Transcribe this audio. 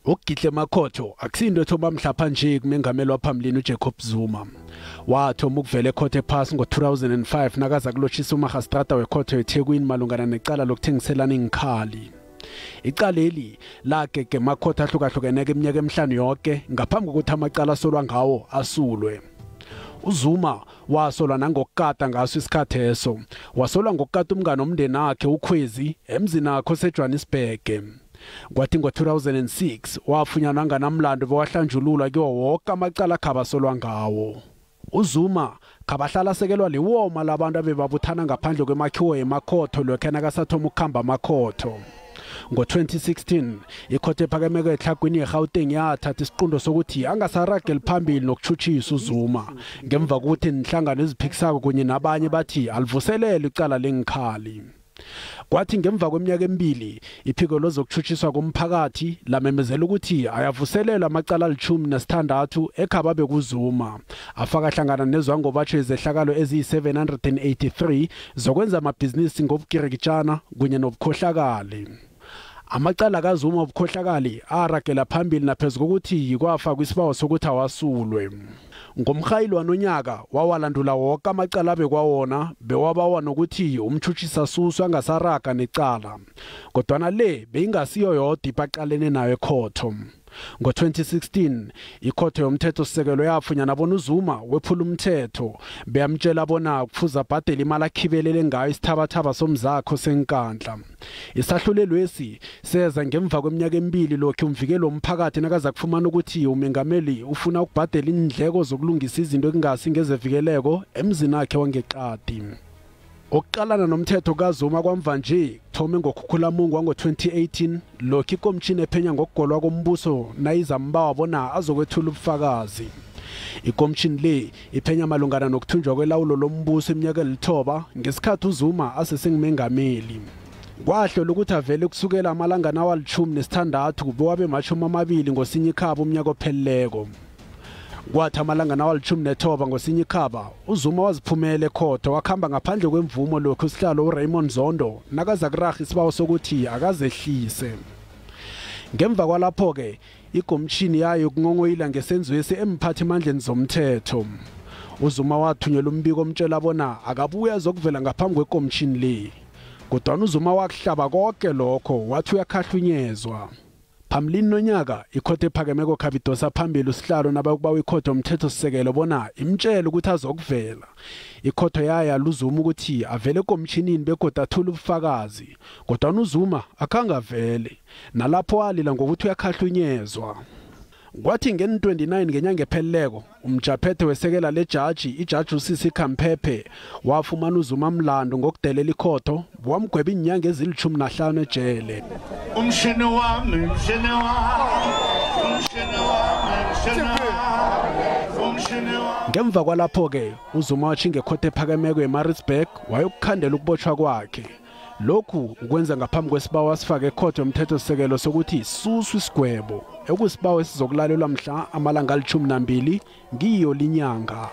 Ukugidla emakhotho akusinto ethoma mhlapha nje kumengameli waphambilini uJacob Zuma. Wathoma ukuvela ekhotho ephasi ngo-2005 nakaza kulotshisa umarhastrata wekhotho eThekwini malungana necala lokuthengiselana iinkhali. Icaleli lagege emakhotho ahlukahlukeneko iminyaka emihlanu yoke ngaphambi kokuthi amacala asolwa ngawo asulwe. uZuma wasolwa nangokukata ngaso isikhatheso. Wasolwa ngokukata umngane womndeni wakhe uKhwezi emzini wakhe oseJohannesburg. Kwathi ngo-2006 wafunyanwa nganamlando bewahlanjululwa kiwo woke amacala akhabasolwa ngawo. uZuma khabahlala asekelwa liwoma labantu abebabuthana ngaphandle kwemakhiwo emakhotho lokho nakasathoma ukukhamba amakhotho. Ngo-2016 ikhotho ephakemeko eTlhagwini yeGauteng yathatha isiqunto sokuthi angasarageli phambili nokutjhutjhisa uZuma ngemva kokuthi inhlangano eziphikisako kunye nabanye bathi alivuselele icala lengikhali. Kwathi ngemva kweminyaka emibili iphiko lezokutjhutjhiswa komphakathi lamemezela ukuthi ayavuselelwa amacala ali-16 ekhaba bekuZuma, afaka hlangana nezwangobatjho izehlakalo eziyi-783 zokwenza amabhizinisi ngobugirikitjana kunye nobukhohlakali. Amacala kaZuma obukhohlakali aragela phambili naphezu kokuthi kwafakwa isibawo sokuthi awasulwe. Ngomrhayili wanonyaka wawalandula woke amacala abekwawona bewabawa nokuthi umtjhutjhisi asuswe angasaraga necala. Kodwana le beyingasiyo yodwa ipaqalene nayo ekhotho. Ngo-2016 ikhotho yomthethosisekelo yafunyana bona uZuma wephula umthetho beyamtshela bona kufuze abhadele imali akhibelele ngayo isithabathaba somzakho senkandla. Isahlulelwesi seza ngemva kweminyaka emibili lokhu umvikeli womphakathi nakaza kufumana ukuthi umengameli ufuna ukubhadela iindleko zokulungisa izinto ekungasi ngezevikeleko emzini wakhe wangeqadi. Ukuqalana nomthetho kaZuma kwamva nje kuthome ngokhukhulamungu wango-2018 lokhu ikomishini ephenya ngokugolwa kombuso nayizambawa bona azokwethula ubufakazi. Ikomishini le iphenya malungana nokuthunjwa kwelawulo lombuso iminyaka elithoba ngesikhathi uZuma asesengumengameli. Kwahlola ukuthi avele kusukela amalangana awali-16 bewabe 20 ngosinyikhaba umnyaka opheleleko. Kwathi amalangana awali-19 ngosinyikhaba uZuma waziphumela ekhotho wakhamba ngaphandle kwemvumo lokhu usihlalo uRaymond Zondo nakaza kurarha isibawo sokuthi akazehlise. Ngemva kwalapho-ke ikomishini yayo kungongoyila ngesenzwesi emphathimandleni zomthetho. uZuma wathunyelwa umbiko omtshela bona akabuye azokuvela ngaphambi kwekomishini le. Kodwana uZuma wakuhlaba konke lokho wathi uyakhahlunyezwa. Phambilini nonyaka ikhotho ephakemeko khabidosa phambili usihlalo nabakubawa ikhotho yomthethosisekelo bona imtshele ukuthi azokuvela. Ikhotho yayala uZuma ukuthi avele ekomshinini begodu athule ubufakazi, kodwana uZuma akangavele. Nalapho walila ngokuthi uyakhahlunyezwa. Kwathi ngen-29 ngenyanga epheleleko umjaphethe wesekela lejaji ijaji uSisi Khampepe wafumana uZuma mlando ngokudelela ikhotho wamgweba iinyanga ezili-15 ejele. Umshini wami, umshini wami, umshini wami, umshini wami, umshini wami. Ngemva kwalapho-ke uZuma watjhinga ekhotho ephakemeko eMaritzburg wayokukhandela ukubotshwa kwakhe. Lokhu ukwenza ngaphambi kwesibawo asifake ekhotho yomthethosisekelo sokuthi suswe isigwebo ekusibawo esizokulalelwa mhla amalanga ali-12 ngiyo linyanga.